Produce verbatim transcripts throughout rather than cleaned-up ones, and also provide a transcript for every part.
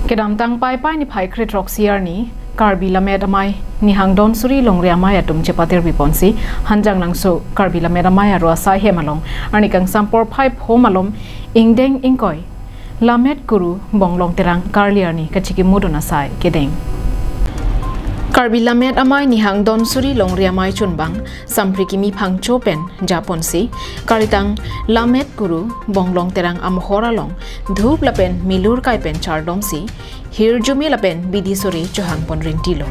Kedamtang Paipai niphai kre-throksi arni Karbi Lammet Amei Nihang Donsuri Longri Amei atum chepatir biponsi Hanjanglangso Karbi Lammet Amei aro asai hem along arni kangsam porphai pho malom ingdeng ingkoi Lammet Kuru Bonglong Terang karli arni kachikimudun asai kedeng. Karbi Lammet Amei Nihang Donsuri Longri Amei chunbang Samphri Kimi Phangcho pen japonsi, kalitang Lammet Kuru Bonglong Terang amahor along dhup lapen milur kai pen chardomsi, hirjume lapen bidi sore chohangpon rintilo.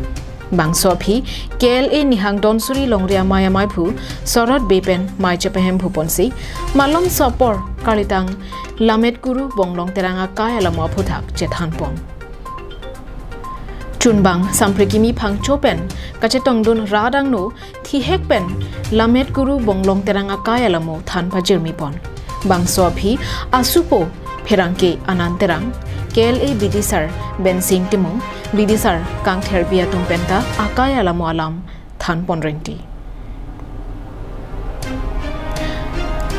Bangso aphi K L A Nihang Donsuri Longri Amei ameiphu Sorot Bey pen mei chepahemphuponsi, malomso apor kalitang Lammet Kuru Bonglong Terang akai alamo aphuthak chethanpon. Chunbang Samphri Kimi Phangcho pen kachetongdun rat angno thihek pen Lammet Kuru Bonglong Terang akai alamo than pajirmipon. Bangso aphi asupo pherangke Anand Terang, K L A bidisar Bensing Timung, bidisar Kangther Bey atum penta akai alamo alam thanpon renti.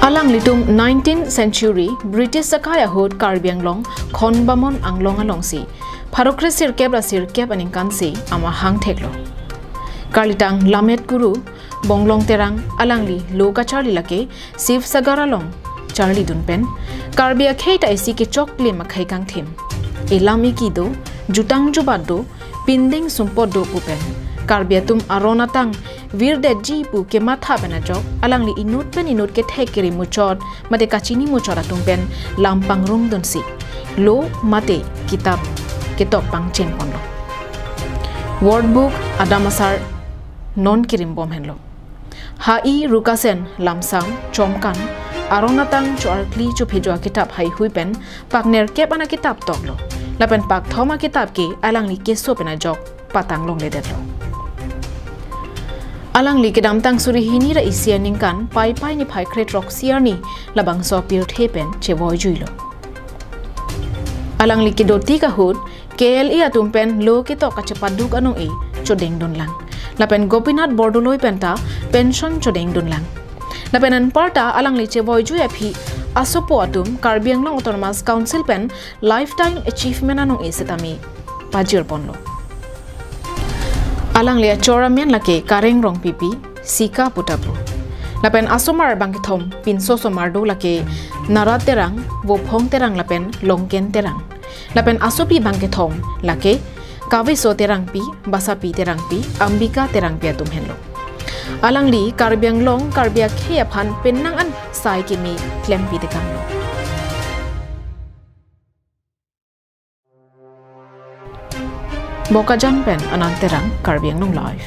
Alanglitum nineteenth century British akai ahut Karbi Anglong Khonbamon Anglong alongsi pharo kre sirkep ra sirkep aningkansi amahang theklo. Kalitang Lammet Kuru Bonglong Terang alangli lo kacharli lake Sibsagar along charlidun pen Karbi akhei ta isi kechoklim akhei kangthim. Elam eki do, jutang jubat do, pindeng sumpot do pu pen Karbi atum aron atang virdetji pu kematha pen ajok alangli inut pen inut kethek kerimuchot mate kachinimuchot atum pen lam pangrumdunsi lo mate kitap ketok pangchengponlo. Word book adam asar non kirimbom henlo. Hai Rukasen Lamsam Chomkan aron atang cho-arkli chophejo akitap haihui pen paknerkep an akitap toklo. Lapen pakthom akitap ke alangli keso pen ajok patang longledetlo. Alangli kedamtang suri hini ra isi aningkan Paipai niphai kre-throksi arni labangso apirthe pen chevoijuilo. Alangli kedotik ahut K L A atum pen lo ketok kachepaduk anong-e chodengdunlang. Lapen Gopinath Bordoloi penta pension chodengdunlang. Lapen anparta alangli chevoijui aphi asopo atum Karbi Anglong Autonomous Council pen lifetime achievement anong-e setame pajirponlo. Alangli achor amen lake Kareng Rongpipi, Sika Putapu. Lapen asomar bangkethom pinso somar do lake Narat Terang, Vophong Terang lapen Longken Terang. Lapen asopi bangkethom lake Kaviso Terangpi, Basapi Terangpi, Ambika Terangpi atum henlo. Alangli Karbi Anglong Karbi akhei aphan penang an sai keme klempi tekanglo. Bokajan pen Anand Terang, Karbi Anglong Live.